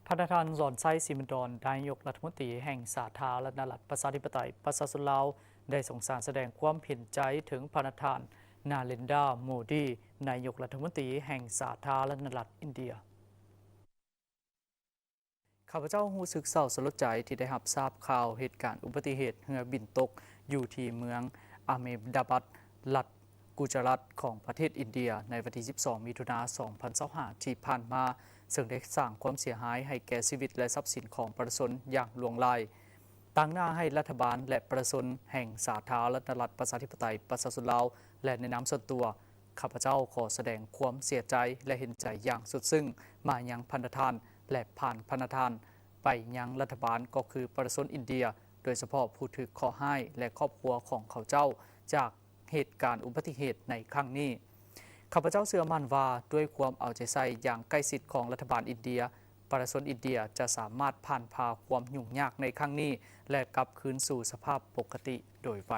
ພະນະທ່ານ ສອນໄຊ ສີມະດອນ ນາຍົກລັດຖະມົນຕີແຫ່ງສາທາລະນະລັດ ປະຊາທິປະໄຕ ປະຊາຊົນລາວ ໄດ້ສົ່ງສານສະແດງຄວາມເຫັນໃຈເຖິງພະນະທ່ານ ນາເຣນດາ ໂມດີ ນາຍົກລັດຖະມົນຕີແຫ່ງສາທາລະນະລັດອິນເດຍ. ຂ້າພະເຈົ້າຮູ້ສຶກເສົ້າສະຫຼົດໃຈທີ່ໄດ້ຮັບຊາບຂ່າວເຫດການອຸບັດຕິເຫດເຮືອບິນຕົກຢູ່ທີ່ເມືອງອາເມດາບັດ ລັດ ກຸຈະຣາດ ຂອງປະເທດອິນເດຍ ໃນວັນທີສິບສອງ ມິຖຸນາ ສອງພັນຊາວຫ້າ ທີ່ຜ່ານມາ, ເຊິ່ງໄດ້ສ້າງຄວາມເສຍຫາຍໃຫ້ແກ່ຊີວິດ ແລະ ຊັບສິນຂອງປະຊາຊົນຢ່າງຫຼວງຫຼາຍ. ຕາງໜ້າໃຫ້ລັດຖະບານ ແລະ ປະຊາຊົນແຫ່ງສາທາລະນະລັດ ປະຊາທິປະໄຕ ປະຊາຊົນລາວ ແລະ ໃນນາມສ່ວນຕົວ, ຂ້າພະເຈົ້າຂໍສະແດງຄວາມເສຍໃຈ ແລະ ເຫັນໃຈຢ່າງສຸດຊຶ້ງມາຍັງພະນະທ່ານ ແລະ ຜ່ານພະນະທ່ານໄປຍັງລັດຖະບານ ກໍຄືປະຊາຊົນອິນເດຍ, ໂດຍສະເພາະຜູ້ຖືກເຄາະຮ້າຍ ແລະ ຄອບຄົວຂອງເຂົາເຈົ້າ ຈາກ ເຫດການອຸບັດຕິເຫດໃນຄັ້ງນີ້. ຂ້າພະເຈົ້າເຊື່ອໝັ້ນວ່າ ດ້ວຍຄວາມເອົາໃຈໃສ່ຢ່າງໃກ້ຊິດຂອງລັດຖະບານອິນເດຍ, ປະຊາຊົນອິນເດຍຈະສາມາດຜ່ານຜ່າຄວາມຫຍຸ້ງຍາກໃນຄັ້ງນີ້ ແລະ ກັບຄືນສູ່ສະພາບປົກກະຕິໂດຍໄວ.